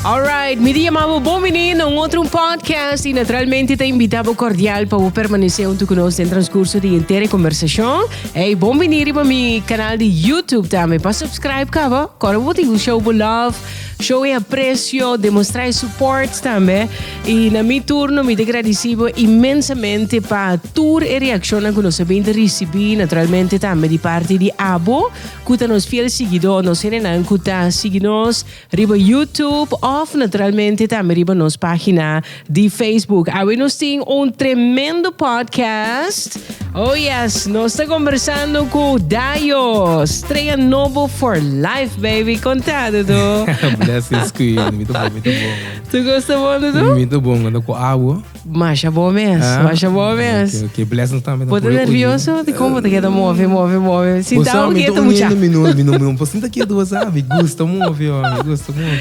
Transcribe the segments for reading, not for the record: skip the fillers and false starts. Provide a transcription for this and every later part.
Alright, mi ta yama bo bon bini na un otro podcast y naturalmente ta invita bo cordial pa bo permanece hunto cu nos den transcurso di henter e conversacion. Hey, bon bini riba mi canal di YouTube tambe. Pa subscribe caba, corda bo tin cu show bo love, show e aprecio, demostra e support tambe. Y na mi turno mi ta gradici bo inmensamente pa tur e reaccionnan cu nos a bin ta ricibi, naturalmente tambe di parti di abo cu ta nos fiel siguidor, nos hendenan cu ta sigui nos Riba YouTube of naturalmente tambe riba nos pagina di Facebook. Awe nos tin un tremendo podcast. Oh yes, nos ta conversando cu Dayo, strea nobo for life, baby. Conta, Dudu. Blessings, Queen. Mi ta bon, mi ta bon. Tu gusta bon, Dudu? Mi ta bon, anda cu awa. Masha bon mes, Ah, masha bon mes. Ok, ok. Blessings tambe. Bo ta nervioso? Di kon bo ta keda move, move, move? Sinta un ketu mucha. Mi no, mi no, mi no por sinta ketu, bo sa. Mi gusta move, hoor. Mi gusta move.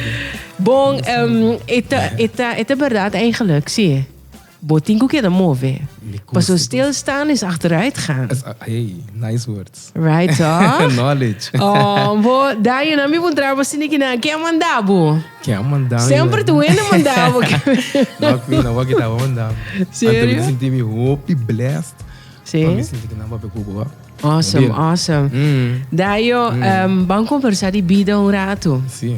Bon, um, e ta, e ta, e ta berdad eigenlijk, si. Bo tin ku keda move. Mi gusta, Paso gusta. stilstaan is achteruit gaan. Is, hey, nice words. Right, toch? Knowledge. Oh, bo, Dayo, na mi puntra bo sini kina, ken a manda bo? Ken a manda mi? Semper tu hende manda bo. No, Queen, awor ki taba manda mi. Serio? Anto mi ta sinti mi hopi blessed. Sí? Pa mi sinti ki nan papia ku bo. Awesome, Bien. awesome. Mm. Dayo, um, ban conversa di bida un rato. Sí.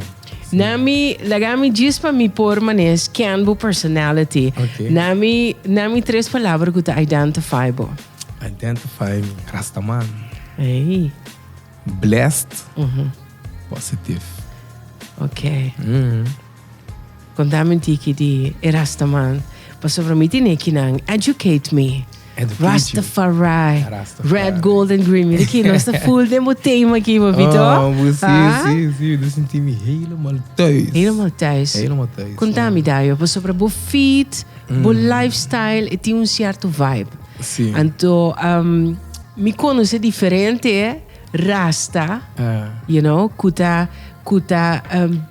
Na mi, laga mi djis pa mi por manes ken bo personality. Ok. Na mi, na mi tres palabra ku ta identify bo. Identify me, Rastaman. Hey. Blessed, positive. Ok. Mm. Contame un tiki di e Rastaman. Pasobra mi tene kinan. Educate me. Educate you. Rastafari. Rastafari. Red, gold and green. Mira ki, nos ta full den bo tema aki, papito. Oh, bo, sí, Ah? sí, sí. Mi sinti mi helemaal thuis. Helemaal thuis. Helemaal thuis. Contame, Dayo, pasobra bo feed, bo lifestyle, e tin un cierto vibe. Sí. Anto, um, mi conoce diferente rasta, Ah. you know, cu ta, cu ta um,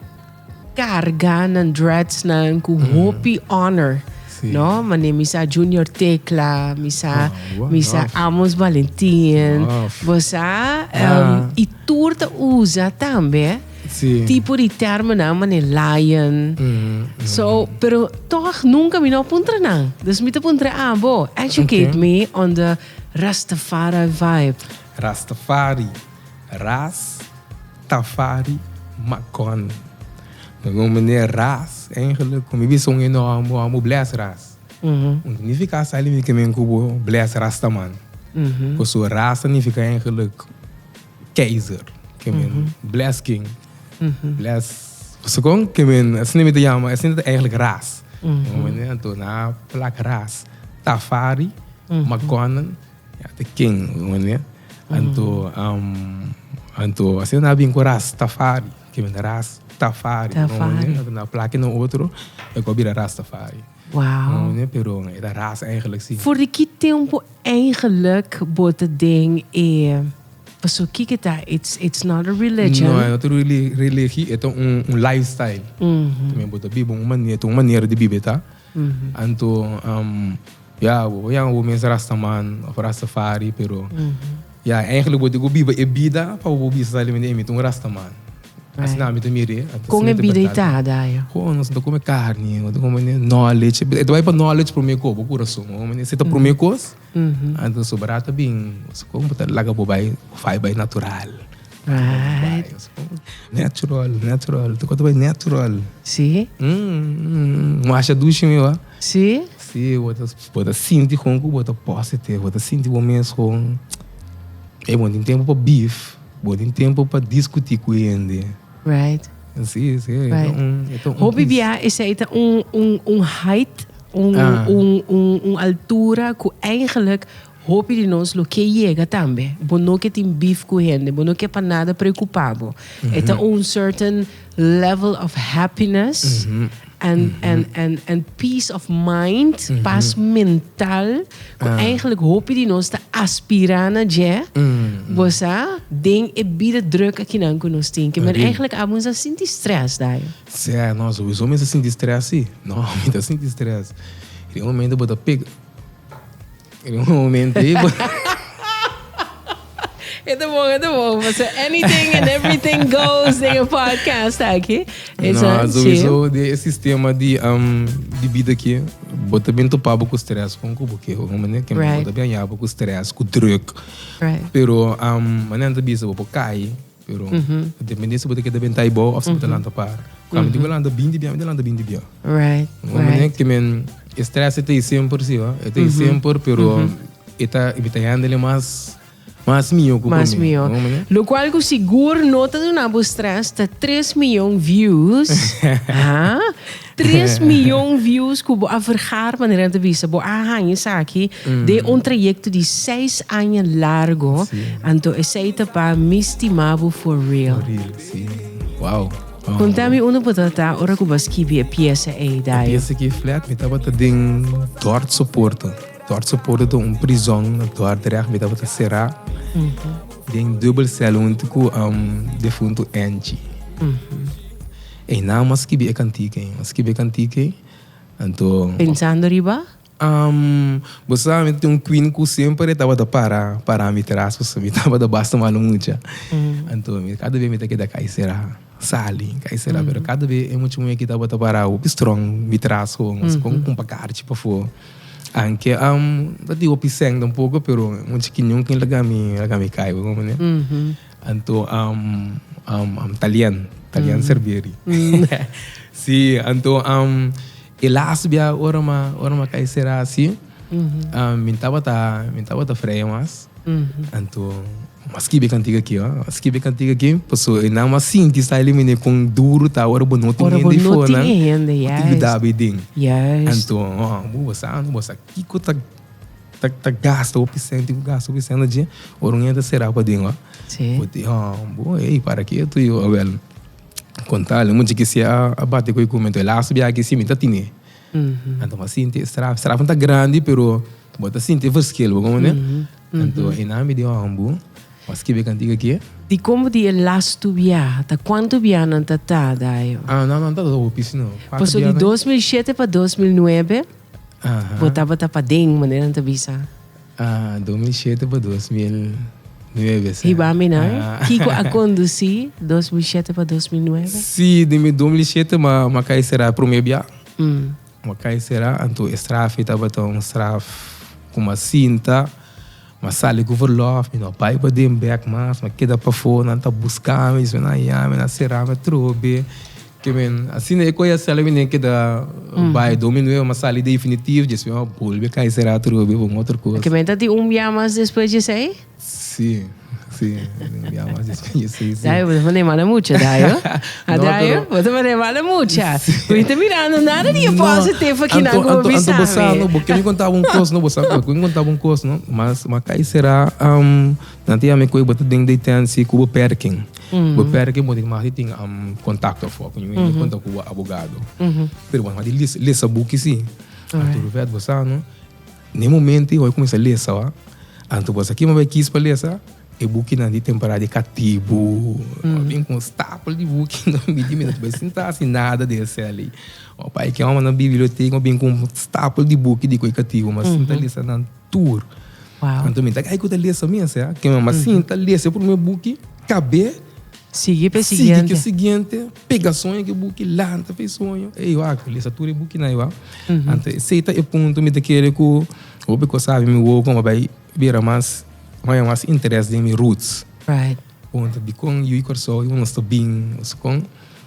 carga nan dreads nan cu hopi honor. Sí. No, mane mi sa Junior Tecla, mi sa, Oh, wow, mi sa love. Amos Valentin, Love. bo sa, um, Ah. y tur ta usa tambe. Sí. Tipo di termonan mane lion. So, pero toch nunca mi no a puntra nan. Dus mi ta puntra abo. Educate Okay. me on the Rastafari vibe. Rastafari, Ras, Tafari, Makon. Na un manera Ras, eigenlijk, mi bisa un hende amo, amo bless Ras. Un significa sali mi ke men ku bo bless Rastaman. Pasobra Ras ta nifica eigenlijk Keizer, ke men bless king, bless, so kon ke men, asina mi ta yama, asina ta eigenlijk ras. Anto na plak ras, Tafari, Makonnen, ya ta king, manera. Anto, anto asina na bin ku ras Tafari, ke men ras Tafari, Tafari. Anto na plak na otro, e ku a bira Rastafari. Wow. Pero e ta ras eigenlijk si. For di ki tempo eigenlijk bo ta den e paso kiko ta it's it's not a religion. No, e no ta un religie, e ta un un lifestyle. Tambe bo ta biba un manera, ta un manera di biba e ta. Anto ya bo por yama bo mes rastaman of rastafari pero ya eigenlijk bo tin ku biba e bida pa bo bisa solamente mi ta un rastaman. Asina mi ta mir'é. Kon e bida ei ta, Dayo? Kon nos no ta kome karni, no ta kome knowledge. E ta bai pa knowledge promé kos, bo kurason. Si ta promé kos, anto sobrá ta bin, kon bo ta laga bo bai, bo fai bai natural. Right. Natural, natural. Tur kos ta bai natural. Si? Masha dushi mi wak. Si? Si, bo ta, bo ta sinti kon ku bo ta positive, bo ta sinti bo mes kon, ey bo no tin tempu pa beef. Bo tin tempo pa discuti cu hende. Right. Si, si. Right. E ta un Hopi peace. bia esei ta un, un, un height, un, Ah. un, un, un altura cu eigenlijk hopi di nos lo ke yega tambe. Bo no ke tin beef cu hende, bo no ke pa nada preocupa bo. E ta un certain level of happiness and, and, and, and peace of mind, pas mental, ku eigenlijk hopi di nos ta aspirá na dje, bo sa, den e bida druk akinan ku nos tin. Ke men eigenlijk abo sa sinti stress daai. Sè, no, sowieso mi sa sinti stress si. No, mi ta sinti stress. Den un momento bo ta pega. Den un momento ei bo. E ta bon, e ta bon. Paso anything and everything goes den e podcast aki. No, sowieso de e sistema di um, di bida aki, bo ta bin topa bo ku stress kon ku bo ke, hoor manera ke bo ta bin haña bo ku stress, ku druk. Pero um, manera nan ta bisa bo por kai, pero depende si bo ta keda benta abou of si bo ta lanta para. Ku ami tin ku lanta binti bia, mi ta lanta binti bia. Manera ke men e stress e ta ei semper si, e ta ei semper, pero e ta, mi ta handle mas. Mas mihó ku Mas promé. mihó. No, meneer? Lokual ku sigur no ta duna bo stress ta tres miyon views. Ha? Tres miyon views ku bo a vergaar, manera nan ta bisa. Bo a haña esaki den un trayekto di seis aña largo. Sí. Anto esei ta pa mi stima bo for real. For real, sí. Wow. Wow. Konta mi unda bo ta ta ora ku bo a skibi e piesa ei, E Dayo. piesa aki flat, mi tabata den Dordtse Poorten. Dordtse Poort ta un prizòn na Dordrecht, mi tabata será den dubbel sèl huntu ku defuntu Angie. Einan mi a skibi e kantika ei, mi a skibi e kantika ei, anto. Pensando riba? Bo sa mi tin un queen ku semper e tabata para para mi tras pasobra mi tabata basta malu mucha. Anto mi kada bes mi ta keda kai será. Sali, kai sera, pero kada be e mucha muhé ki tabata para hopi strong mi tras ho, nos kon kumpa karchi pafó. Anke ta tin hopi sèn tampoko, pero mucha ki nunka laga mi laga mi kai, bo comprende? Anto Talien, Talien Serbieri. Si, anto e laatste bia ora mi ora mi a kai sera asi, mi tabata mi tabata vrij mas, anto. M'a skibi e kantika aki, ho. M'a skibi e kantika aki pasobra e nan m'a sinti sa elimine kon duru ta ora bo no tin Ora bo hende no for tin nan e hende, ku ta juist. yuda bo den. Juist. Anto, bo sa, bo sa kiko ta ta ta gasta hopi sèn, tin ku gasta hopi sèn na dje ora un hende ta sera paden, ho. Si. Bo tin, bo, ey, para ketu yo. Awel, kontale mucha ki si a bati ku e kumento. E laatste biaha ki si mi ta tine. Anto m'a sinti e straf. Straf no ta grandi, pero bo ta sinti e verschil, bo comprende? Anto e nan mi di hombu, bo a skibi e kantika aki? Di komo di e lastu biaha, ta kuantu biaha nan ta ta, Dayo? Ah, nan nan ta ta hopi si no. Kuater Paso di biaha nan. 2007 pa 2009, bo tabata paden, manera nan ta bisa. Ah, 2007 pa 2009, sa. Hiba mi nan, kiko a kondusí 2007 pa 2009? Si, di mi 2007 ma ma kai sera promé biaha. Ma kai sera, anto e straf ei tabata un straf ku ma sinta. M'a sali ku verlòf, mi no a bai paden bèk mas, m'a keda pafó, nan ta buska mi, mi nan haña mi, nan sera mi atrobe. Ke men, asina e koe a sali mi nen keda bai domi nuevo, m'a sali definitif, djespues m'a bolbe kai sera atrobe pa un otro kos. Ke men ta tin un bia mas despues di esei? Sí, sí, un bia mas despues di esei, sí. Dayo, bo ta pone mala mucha, Dayo. A No, Dayo, pero bo ta pone mala mucha. Mi ta mirando nada di e positive aki nan Anto, ku bo anto, bisa anto bo sa, mi. no, bo ke mi konta bo un kos, no, bo sa, bo ke mi konta bo un kos, no, mas, mas kai sera, nan ta yama e koe bo ta den detentie ku beperking. Beperking bo tin mas di tin kontakto afó, ku mi konta ku bo abogado. Pero bo mas di lesa, lesa buki si. Anto Ruvette, bo sa, no, Na e momento ei, oi kuminsá lesa wa. Anto bo sa kima bai kis pa lesa? E bukinan di temporada di katibu. A bin ku un stapel di buki na mi di mi no ta bai sinta hasi nada den e sèl ei. Mi bai ki hòmber na biblioteka, mi bin ku un stapel di buki di ku e katibu. Mi a sinta lesa nan tur. Anto mi ta kai ku ta lesa mes ya. Kima mi a sinta lesa e promé buki, kab'é. Sigui pa e siguiente. Sigui ku e siguiente, pega soño ku e buki, lanta pa e soño. Ey wak, lesa tur e bukinan ey wak. Anto esey ta e punto mi ta kere ku hopi kos sabi mi wou komo bai bira mas, haña mas interes den mi roots. Punto dikon yu di Kòrsou yu nos ta bin, kon.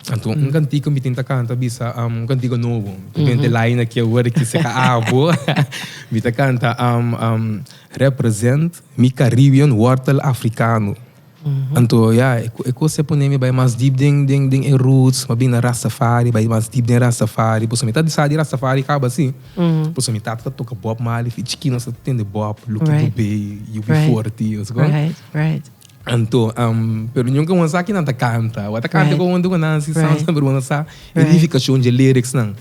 Anto un kantika mi tin ta kanta bisa un kantika nobo. Mi ta bente line aki awor ki seka abo. Mi ta kanta represent mi Caribbean wortel africano. Anto ya, e kos a pone mi bai mas diep den den den e roots, mi a bin na Rastafari, bai mas diep den Rastafari, pasobra mi ta sa di Rastafari kaba si, pasobra mi tata ta toka Bob Marley, fi chikí nos ta tende Bob, Lucky Dube, UB40, bo sa kon? Anto, pero nunka bo no sa kinan ta kanta, bo ta kanta ku huntu ku nan si sounds pero bo no sa e nifikashon dje lyrics nan.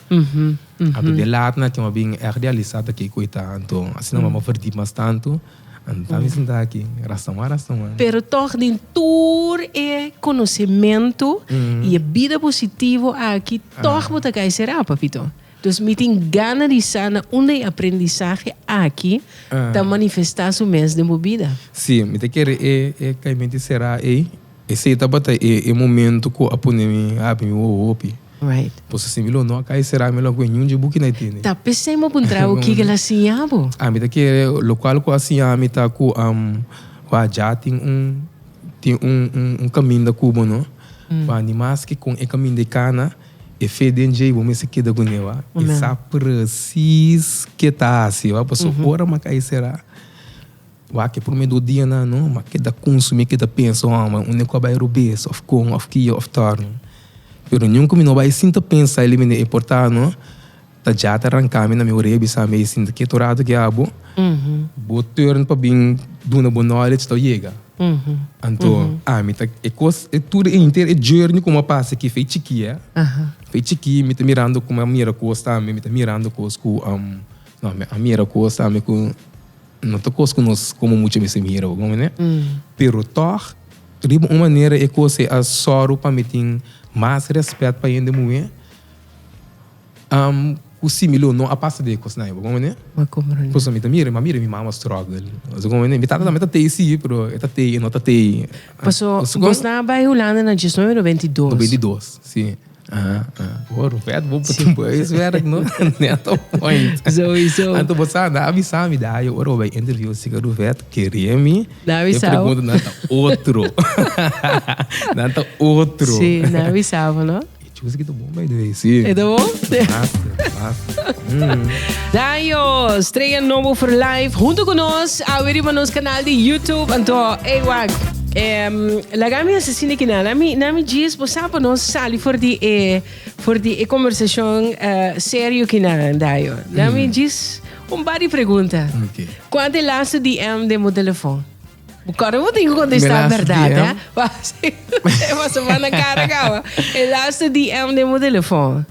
Anto den laat nan ke mi a bin ègt realisá ta kiko e ta, anto asina mi a verdiep mas tantu. Anta mi sinta aki, rastaman, rastaman. Pero tòg den tur e konosementu i e bida positivo aki, tòg bo ta kai será, papito. Dus mi tin gana di sa na unda e aprendisahe aki ta manifestá su mes den bo bida. Sí, mi ta kere e e kaimenti será ei. Esei tabata e e momento ku a pone mi habri mi wowo hopi. Right. Pasobra si mi lo no a kai será mi lo a kohe niun dje buki na e tene. Ta p'esei mi a puntra bo kiko el a siña bo. Ami ta kere lokual ku a siña mi ta ku wak ja tin un tin un un kaminda ku bo no. Wak ni maske kon e kaminda e kana. E fe den dje bo mester keda kuné wa. E sa precies ke ta hasi wa. Pasobra ora mi a kai sera, wak e prome dos dianan no, mi a keda kunsumí, keda pensa hòmber, unda ku a bai robes òf kon òf kia òf tòrno. Pero niun ku mi no bai sinta pensa e limine e por ta no, ta dja ta ranka mi na mi orea bisa mi, sinta ketu rato ke abo, bo turn pa bin duna bo knowledge ta yega. Anto ami ta e kos e tur e henter e journey ku mi a pasa aki fei chikí eh fei chikí mi ta mirando ku mi a mira kos tambe mi ta mirando kos ku no mi a mira kos tambe ku no ta kos ku nos komo mucha mester mira bo komprende pero tòg riba un manera e kos ei a sòru pa mi tin mas rèspèt pa hende muhé. Ku si mi lo no a pasa den e kosnan ei, bo komprende? Bo komprende. Pasobra mi ta mira, mi a mira mi mama struggle. Bo komprende? Mi tata tambe ta tei si, pero e ta tei, e no ta tei. Paso, bosnan a bai Hulanda na diesnuebe 92. 92, si. Aha, aha. Bo Rufet, bo tin bo huiswerk, no? Net op point. Sowieso. Anto bo sa, nan a bisa mi dayo ora bo bai interview sika Rufet, kere mi. Nan a bisa bo. E preguntanan ta otro. Nan ta otro. Si, nan a bisa bo, no? E chus aki ta bon by the way, si. E ta bon? Master, master. Mm. Dayo, Strea Nobo for Life, hunto ku nos, awe riba nos kanal di YouTube. Anto, ey wak, em, laga mi asesina kinan. Nami, nami djis, bo sa pa nos sali for di e, for di e konversashon eh, serio kinan, Dayo. Nami djis un par di pregunta. Ok. Kuantu e laatste DM den bo telefon? Kòrda bo tin ku kontestá bèrdat, hè? Paso bo na kara kaba. E laatste DM den bo telefòn.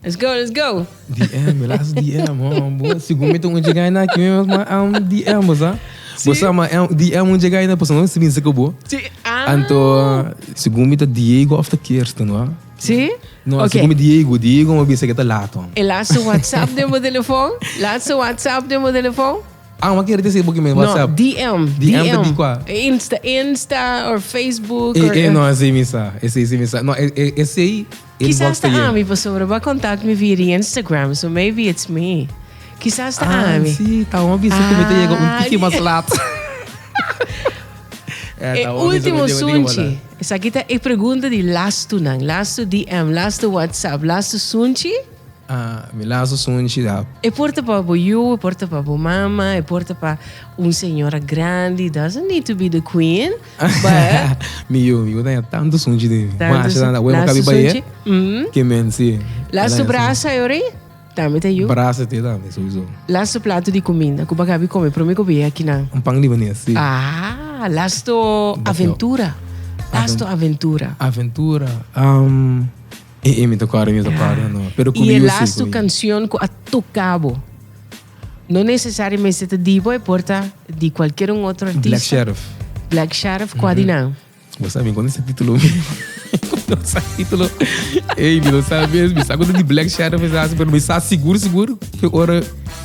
Let's go, let's go. DM, e laatste DM, oh, bo. Segun mi ta un dje gaina aki mi ma am DM, bo sa? Bo sa ma DM un dje gaina pasobra no si binse ku bo. Si, ah. Anto, segun mi ta Diego òf ta Kirsten, wa? Si? No, segun mi Diego, Diego mi bisa ke ta laat, hòm. E laatste WhatsApp den bo telefòn? Laatste WhatsApp den bo telefòn? Ah, ma kere disi porque me WhatsApp. No, DM. DM ta di kua? Insta, Insta or Facebook. Eh, or, eh, no, esei mi sa. Esei si mi sa. No, esei inbox ta Quizás ami pasobra ba contact mi via di Instagram, so maybe it's me. Quizás ta ah, ami. Si, ta un bisa ku mi ta yega un tiki mas laat. Eh, e último sunchi. Esaki ta e pregunta di lastu nan. Lastu DM, lastu WhatsApp, lastu sunchi. Ah, mi lazo sunchi da. E por ta pa bo yu, e por ta pa bo mama, e por ta pa un señora grandi. Doesn't need to be the queen, but... Mi yu, mi yu ta tanto sunchi di mi. Tanto sunchi. Masha, wei kabi bai e. Ke men, si. Lazo brasa, yori? Tambe ta yu. Brasa te tambe, sowieso. Lazo plato di kuminda, ku bo kabi kome prome ku bia kinan. Un pan libanes, si. Ah, lazo aventura. Lazo aventura. Aventura, E e mi ta kòrda, mi ta kòrda no. Pero ku mi I e lastu kanshon ku a toka bo. No nesesariamente ta di bo, e por ta di kualkier un otro artista. Black Sherif. Black Sherif, kua di nan? Bo sa mi kono ese titulo mi. Kono sa titulo. Ey, mi no sa mes, mi sa ku ta di Black Sherif esaki, pero mi sa sigur sigur ku ora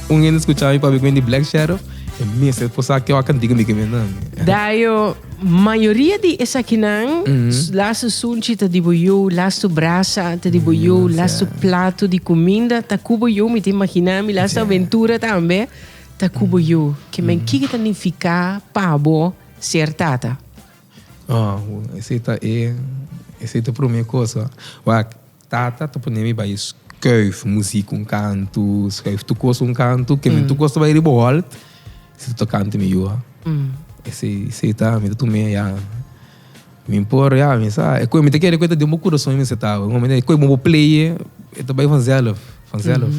un hende skucha mi papia ku di Black Sherif, e mester por sa kua kantika mi ke menda. Dayo. Mayoria di esakinan, lastu sunchi ta di bo yu, lastu brasa ta di bo yu, lastu plato di kuminda ta ku bo yu, mi ta imaginá mi, lastu aventura tambe ta ku bo yu. Ke men kiko ta nifiká pa bo ser tata? Oh, esei ta e, esei ta e promé kos. Wak, tata ta pone mi bai skuif muzik un kantu, skuif tur kos un kantu, ke men tur kos ta bai riba hòlt. Si ta tocante mi yu. Esei, esei ta, mi ta tum'é ya. Mi por, ya, mi sa. E koe, mi ta kere koe ta den bo kurason mi mester ta. E koe bo play e ta bai vanzelf, vanzelf.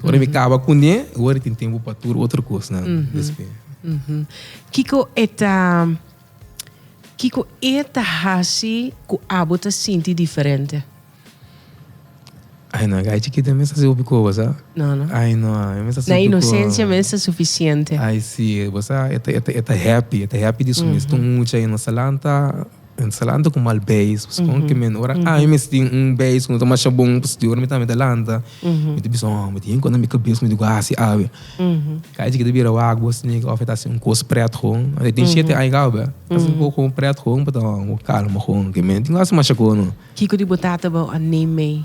Ora mi kaba kuné, ora tin tempu pa tur otro kosnan despues. Kiko e ta, kiko e ta hasi ku abo ta sinti diferente? Ai no, gai chikito mes ta hasi hopi ko, bo sa? No, no. Ai no, e mes ta hasi Na hopi ko. inosensia mes ta suficiente. Ai si, bo sa, e ta, e ta, e ta happy, e ta happy di su mes. Ta un mucha i nos ta lanta. Ensalanta ku mal beis, pasobra ke men ora ami mester tin un beis ku no ta masha bon, pasobra di ora mi ta mi ta lanta, mi ta bisa, oh, mi tin ku na mi kabes mi di ku hasi awe. Kai chikito bira wak bo snik òf e ta hasi un kos prèt gewoon. E tin shete aña kaba be. Hasi un kos gewoon prèt gewoon pa ta kalma gewoon. Ke men tin ku hasi masha kos no. Kiko di bo tata bo a neem mee?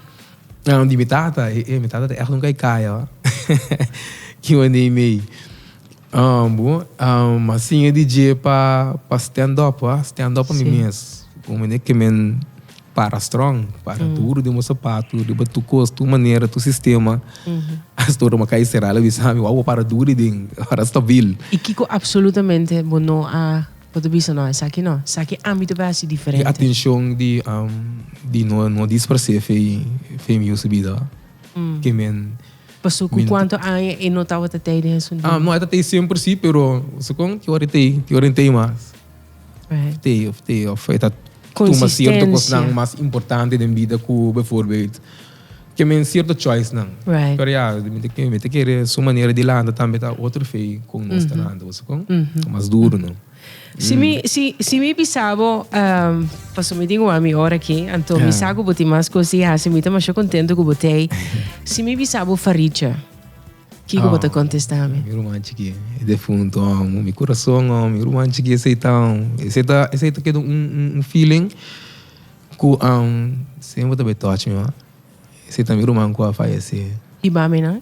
Di mi tata, e mi tata ta ègt un kai kaya. Kiko a neem mee? Bo a siña di dje pa stand up, stand up pa mi mes. Como ne ke men para strong, para duro den bo sapato, riba tur kos, tur manera, tur sistema. Hasta ora bo kai sera lo bisa mi, wou bo para duro den, para stabil. I kiko absolutamente bo no a, bo ta bisa no, esaki no, esaki ami ta bai hasi diferente. E atencion di di no disparse fei mi su bida. Ke men. Paso ku kuantu aña e no tabata tei den esun dia? No, e ta tei semper si, pero sokon ki ora e tei, ki ora e tei mas. Right. Tei of tei of e ta tuma sierto kosnan mas importante den bida ku bijvoorbeeld ke men sierto choicenan. Right. Pero ya, mi ta mi ta kere su manera di lanta tambe ta otro fei kon nos ta lanta, bo sa kon? Mas duro no. Si mi, si, si mi bisa bo, um, paso mi tin un mi ora aki, anto mi sa ku bo tin mas kos di hasi, mi ta masha kontento ku bo tei. Si mi bisa bo Faricha, kiko bo ta kontestá mi? Mi ruman chiki, e defunto, oh, mi kurason, oh, mi ruman chiki esei ta, esei ta, esei ta keda un, un, un feeling ku um, semper ta bai touch mi, Esei ta mi ruman ku a fayesé. I ba mi nan?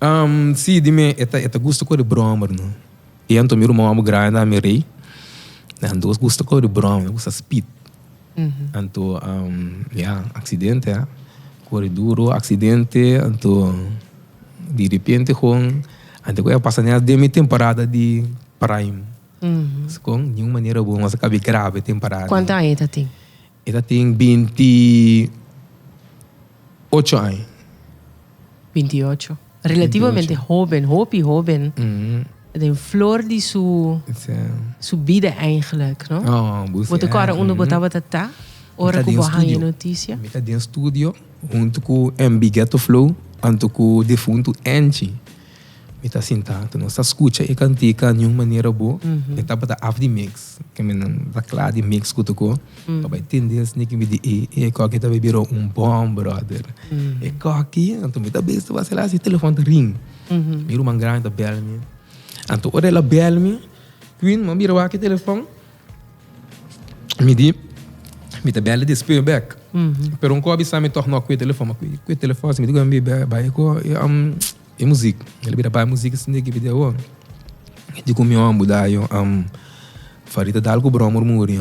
Um, si, dime, e ta, e ta gusta kore bròmer, no. E anto mi ruman amo grandi a mi rei. Nan dos gusta kore bròmer, gusta speed. Anto, um, ya, aksidente, ha. Kore duro, aksidente, anto di repente gewoon, anto ku a pasa net den mi temporada di prime. Kon, niun manera bo nos a kabi graba e temporada. Kuantu aña e ta tin? E ta tin 28 aña. 28. Relativamente hoben, hopi hoben. Den flor di su su bida eigenlijk, no? Oh, bo ta kòrda unda bo tabata ta ora ku bo haña e notisia? Mi ta den studio huntu ku MB Ghetto Flow anto ku defuntu Angie. Mi ta sinta, anto nos ta skucha e kantika niun manera bo, e tabata af di mix, ke mi nan ta kla di mix ku toko, pa bai tende esaki mi di e, e koki ta bai bira un bòm bròder. E koki, anto mi ta bes ta basila si telefòn ta ring. Mi ruman grandi ta bèl mi. Anto ora el a bèl mi, Queen, mi a bira wak e telefòn. Mi di, mi ta bel despues bek. Pero un ko a bisa mi tog no kue telefon, ma kue telefon si mi di ku mi bai ku e muzik. El a bira bai muzik esei ki mi di awor. Mi di ku mi homber da yo Farita dal ku brommer muri.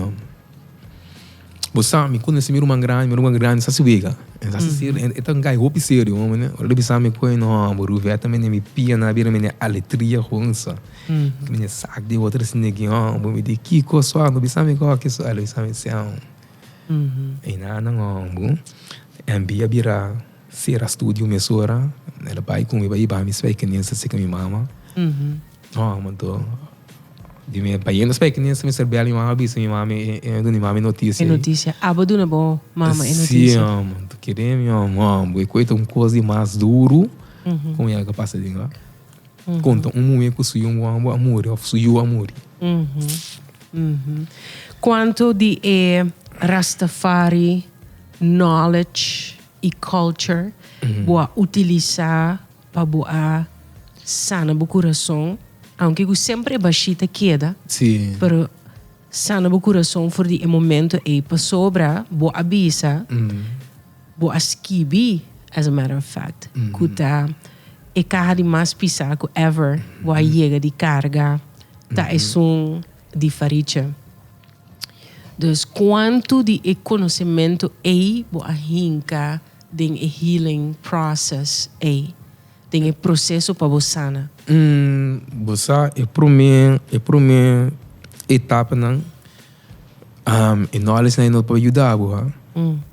Bo sa mi konosi mi ruman grandi, mi ruman grandi sa si wega. E sa si serio, e ta un guy hopi serio homber. Ora el a bisa mi ku no homber Ruvetta mene mi pia nan a bira mene aletria gewoon sa. Mi ne sak di otro sneki homber. Mi di kiko so no bisa mi koki so. El a bisa mi seon. Einan nan homber. MB a bira sera studio mesora. El a bai ku mi bai hiba mi spijkenisse seka mi mama. Homber anto di mi bayendo spijkenisse mi ser bel mi mama a bisa mi mami e duna mi mami notisia. E notisia. Abo duna bo mama e notisia. Si homber. Anto kere mi homber. E koe ta un kos di mas duru ku mi a pasa den. Konta un muhé ku su yu a muri òf su yu a muri. Kuantu di e Rastafari knowledge i culture bo a utilisá pa bo a sana bo kurason? Aunke ku semper e bashí ta keda, pero sana bo kurason for di e momento ei pasobra bo a bisa. Bo a skibi, as a matter of fact, ku ta e kaha di mas pisá ku ever bo a yega di karga ta esun di Faricha. Dus kuantu di e konosementu ei bo a hinka den e healing process ei, den e proseso pa bo sana? Bo sa e promé e promé etapanan E knowledge nan no por yuda bo ha.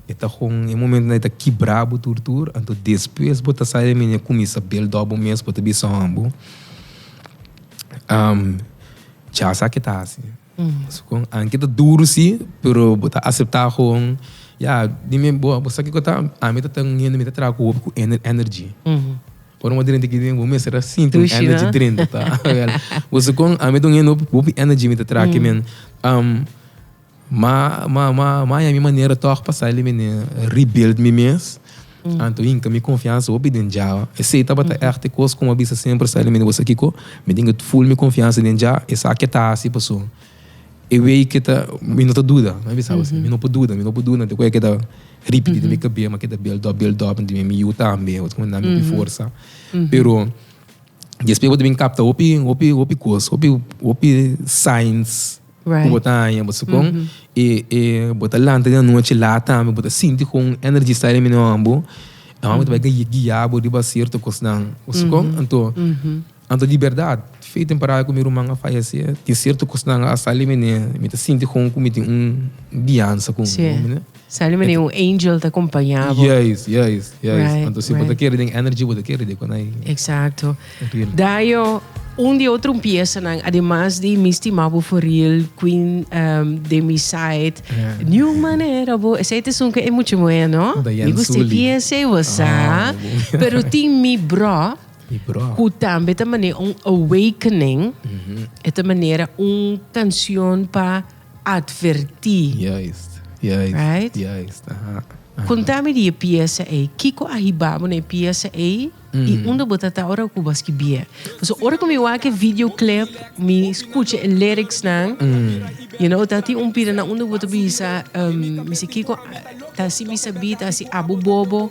E ta kon e momento nan e ta kibra bo tur tur anto despues bo ta sa e mene kuminsa build up bo mes bo ta bisa hombo ja sa ke ta hasi. Sukon anke ta duru si pero bo ta asepta kon ya dime bo sa kiko ta ami ta un hende mi ta traha ku hopi ku energy. Ora bo drenta aki den bo mester a sinti un energy drenta ta. Bo sa kon ami ta un hende hopi energy mi ta traha ke men. Ma ma ma ma haña mi manera tòg pa sali mene rebuild mi mes. Anto hinka mi konfiansa hopi den Jah. Esei tabata ègt e kos ku mi a bisa semper sali mene bo sa kiko? Mi tin ku ful mi konfiansa den Jah, esaki ta hasi paso e wei ke ta mi no ta duda. Mi a bisa bo asina, mi no por duda, mi no por duda. Anto ku e keda ripití den mi kabes, mi a keda build up, build up, anto mi yu tambe, bo ta kumindá mi hopi forsa. Pero despues bo ta bin kapta hopi, hopi, hopi kos, hopi, hopi signs. Ku bo ta haña bo sukon e e bo ta lanta den anochi laat tambe bo ta sinti kon energy sta den mino bo e homber ta bai guia bo riba sierto kosnan bo sukon anto anto di bèrdat fe temporada ku mi ruman a fayesé tin sierto kosnan a sali mene mi ta sinti kon ku mi tin un guiansa ku mi. Sali mene un angel ta kompañá bo. Juist juist juist anto si bo ta kere den energy bo ta kere den kon ai. Exacto. Dayo, un di otro piesanan, ademas di Mi Stima Bo For Real, Queen den Mi Side, Niun Manera Bo, esei ta esun ku e mucha muhé, no? Mi gusta e piesa ei, bo sa. Pero tin Mi Bro, ku tambe ta manera un awakening, e ta manera un kanshon pa advertí. Juist, juist, Right? juist, aha, aha. Konta mi di e piesa ei. Kiko a hiba bo na e piesa ei i unda bo ta ta ora ku bo a skibié? Pasobra ora ku mi wak e videoclip, mi skucha e lyricsnan, you know, ta tin un pida na unda bo ta bisa, mi si kiko ta hasi mi sabí, ta hasi abo bobo.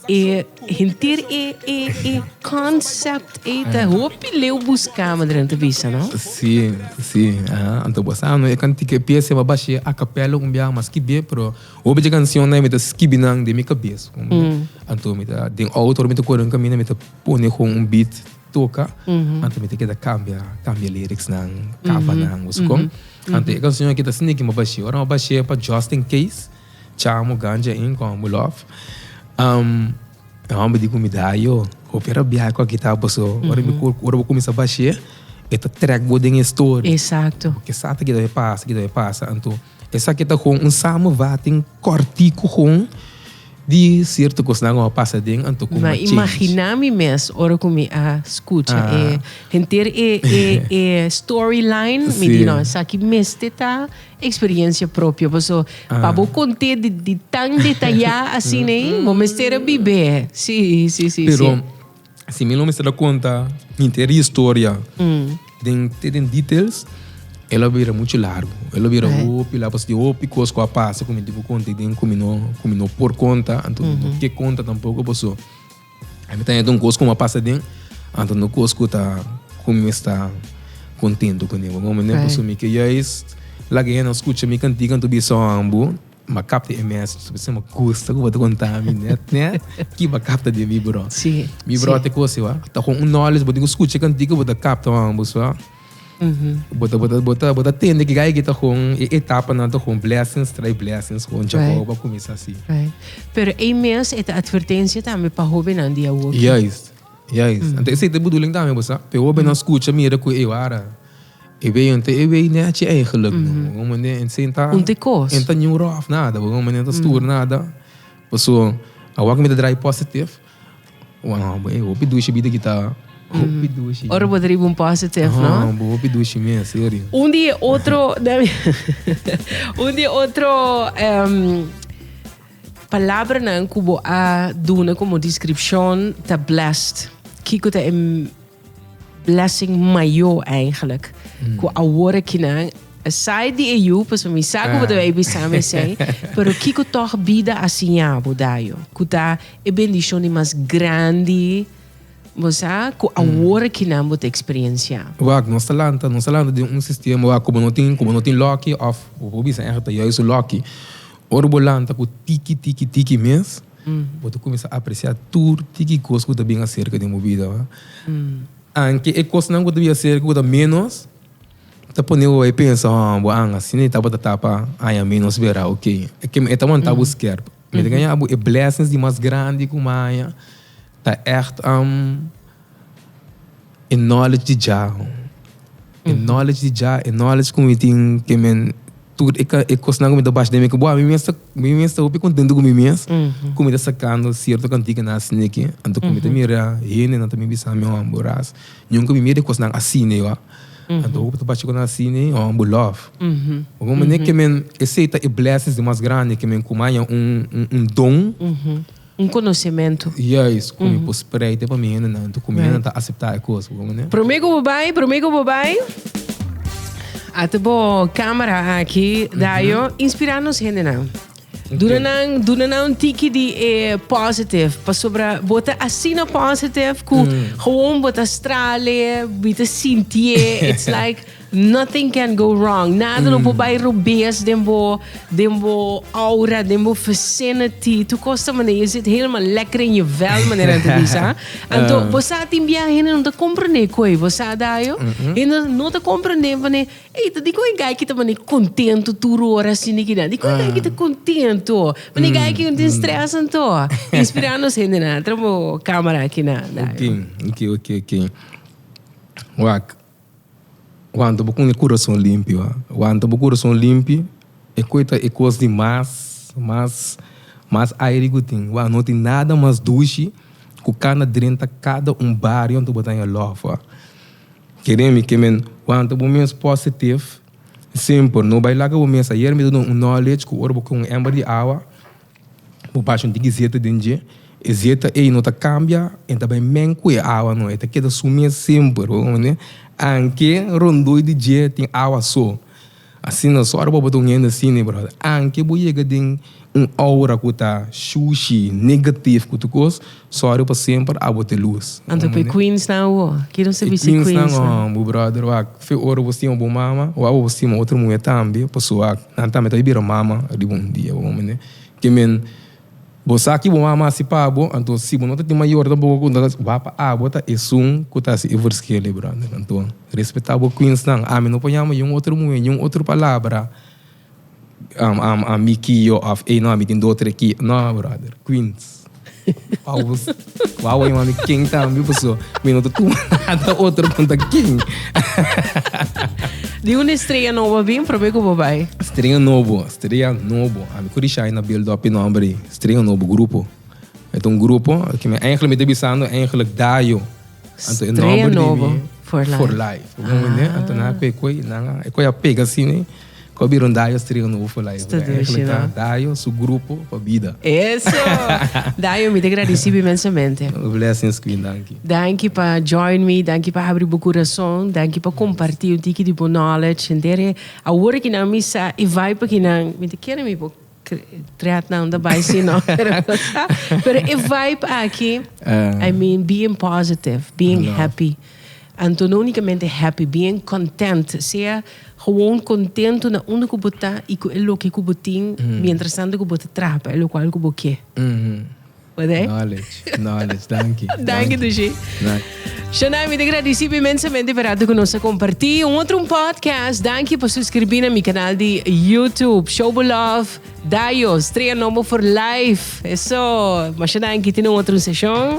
E henter e e e concept ei ta hopi leu busca manera nan ta bisa, no? Sí, sí, aha. Anto bo sa no e cantica e pieza bo a bash'é a capella un biaha mas skib'é, pero hopi dje cancionnan mi ta skibi nan den mi cabes. Anto mi ta den auto ora mi ta core un camina mi ta pone con un beat toca, anto mi ta keda cambia, cambia lyricsnan, cava nan, bo sa con? Anto e cancion aki ta asina ki mi a bash'é. Ora mi a bash'é pa Just in Case. Chamo ganja in con bo love. Um, e homber di ku mi da yo, hopi rabia ku a kita paso. Ora mi ku ora bo kuminsa bash'é, e ta trek bo den e story. Exacto. Bo ke sa ta kita pasa, kita pasa. Anto esaki ta kon un samenvatting kòrtiku kon di sierto kosnan ku a pasa den anto ku Ma a change. imagina mi mes ora ku mi a skucha e henter e e e storyline, mi di no, esaki mester ta Experiencia propio, paso pa bo conté di, di tan detallá asina ei, bo mester a bibé. Sí, sí, sí, Pero si mi lo mester a conta henter e historia den te den details, e lo bira mucho largo. E lo bira hopi largo, pasobra tin hopi cos cu a pasa cu mi tin cu conta y den cu mi no, cu mi no por conta, anto mi no ke conta tampoco paso Mi ta un kos ku a pasa den, anto no kos ku ta ku mi sta kontento kuné. Bo komprende? Pasobra mi ke juist laga e hende skucha mi kantika anto bisa bo, m'a kapta e message. Pasobra mi gusta ku bo ta konta mi nèt nèt ki bo a kapta den mi bro. Mi bro ta e kos ei wak. Ta kon un knowledge bo tin ku skucha e kantika bo ta kapta bo sa. Bo ta, bo ta, bo ta, bo ta tende ki gai ki ta gewoon e etapanan ta gewoon blessings trai blessings gewoon djabou pa kuminsá así. Right. Pero ei mes e ta advertensia tambe pa hóbennan di awoki. Juist, juist. Anto esei ta e bedoeling tambe bo sa. Pa e hóbennan skucha mira ku e wara e wei anto e wei nèchi eigenlijk no. Bo komprende? En sin ta. Un te kos. En ta niun ròf nada bo komprende? En ta stuur nada. Paso awor ku mi ta drai positive. Wow, bo e hopi dushi bida kita. Hopi dushi. Ora bo ta riba un positive, no? Ah, bo hopi dushi mes, serio. Un di e otro, un di e otro um, palabranan ku bo a duna komo deskripshon ta blessed. Kiko ta e blessing mayo eigenlijk. Ku awor akinan, aside di e yu, pasobra mi sa ku bo ta bai bisa mi esei, pero kiko tòg bida a siña bo, Dayo? Ku ta e bendishon di mas grandi, bo sa, ku awor akinan bo ta eksperensiá. Wak, nos ta lanta, nos ta lanta den un sistema wak ku bo no tin, ku bo no tin lòki òf bo por bisa ègt ta juist un lòki. Ora bo lanta ku tiki, tiki, tiki mes, Bo ta kuminsá apresiá tur tiki kos ku ta bin aserka den bo bida. Anke e kosnan ku ta bin aserka ku ta ménos, ta pone bo bai pensa, Oh, bo anga asina e tabata tapa aña ménos bera, oke. E ta wanta bo skerp. Mi ta gaña bo e blessings di mas grandi ku mi a haña ta ègt e knowledge di Jah. E knowledge di Jah, e knowledge ku mi tin ke men tur e e kosnan ku mi ta basha den mi ku bo mi mes ta mi mes ta hopi kontento ku mi mes ku mi ta sakando sierto kantikanan asina aki anto ku mi ta mira hendenan ta bin bisa mi hòmber ras nunka mi mira e kosnan asina yo. Anto hopi ta bashi ku nan asina, oh, bo love. Bo manera ke men esei ta e blessings di mas grandi ke men ku maya un un don. Un konosementu. Juist, ku mi por spreide pa mi hendenan, anto ku mi hendenan ta aseptá e kos, bo manera. Promé ku bo bai, promé ku bo bai, ata bo kamera aki, Dayo, inspirá nos hendenan. Duna nan, duna nan un tiki di e positive, pasobra bo ta asina positive ku gewoon bo ta strale, mi ta sintié, it's like Nothing can go wrong. Nada no por bai robes den bo, den bo aura, den bo vicinity. Tu kos ta manera, je zit helemaal lekker in je vel, manera nan ta bisa. Anto, bo sa tin bia hende no ta comprende koe, bo sa Dayo? Hende no ta comprende wanneer, ey, ta dikon e guy ki ta manera contento tur ora asina kinan? Dikon e guy ki ta contento? Wanneer e guy ki no tin stress anto? Inspira nos hendenan. Tra bo camera akinan, Dayo. Ok, ok, ok, ok. Wak. Wanta bo ku e kurason limpi wa. Wanta bo kurason limpi e koi ta e kos di mas mas mas aire ku tin. Wa no tin nada mas dushi ku kana drenta kada un bario anto bo ta haña lòf wa. Kere mi ke men wanta bo mes positive semper no bai laga bo mes. Ayer mi ta duna un knowledge ku ora bo ke un ember di awa Bo basha un tiki zeta den dje, e zeta ei no ta kambia, e ta bai meng ku e awa no, e ta keda su mes semper, bo komprende? Anke rondoi di dje tin awa so. Asina so ora bo ta un hende asina, brother, anke bo yega den un aura ku ta shushi, negative ku tur kos, sòri pa semper abo ta lus. Anto pa e queens nan awo? Ki nos ta bisa e queens nan? Bo brother, wak, fe ora bo stima bo mama, wak bo stima otro muher tambe, pasobra wak. Nan tambe ta bira mama riba un dia, bo mende. Ke men, bo sa ki bo mama hasi pa bo, anto si bo no ta tin mayor tampoco ku ta wak pa abo ta esun ku ta hasi e verschil ei, brother. Anto, respetá bo queensnan. Ami no por yama niun otro muhé, niun otro palabra, mi kio òf ey no, ami tin dos tres ki. No, brother, queens. Wou yama mi king tambe paso mi no ta tuma nada otro ku ta king. Di un estrella nobo a bin prome ku bo bai? Estrella nobo, estrella nobo. Ami ku Rishai na build up e nomber ei. Estrella nobo grupo. E ta un grupo ku mi eigenlijk mi ta bisando eigenlijk Dayo. Anto e nomber di mi for life. For life. Anto nan a kue kue nan a kue a pega asina. Cu a bira un Dayo Stria Nobo for Life. Sta dushi, no? Dayo su grupo pa bida. Eso! Dayo, mi ta gradicibo inmensamente. Blessings, Queen. Danki. Danki pa join me, danki pa habri bo curason, danki pa comparti un tiki di bo knowledge. Henter e awor aki nan mi sa e vibe aki nan, mi ta kere mi por tret nan ta bai si no, pero pero e vibe aki, I mean being positive, being happy. Anto no unicamente happy, being content, sea gewoon contento na unda cu bo ta y cu e loke cu bo tin, mientras tanto cu bo ta traha pa e locual cu bo ke. Worde? Knowledge, knowledge, danki. Danki Dushi. Shonay, mi ta gradisi bo inmensamente pa rato cu nos a comparti un otro un podcast. Danki pa suscribi na mi canal di YouTube. Show bo love. Dayo, Strea Nobo for Life. Eso. Masha danki. Tin un otro un session.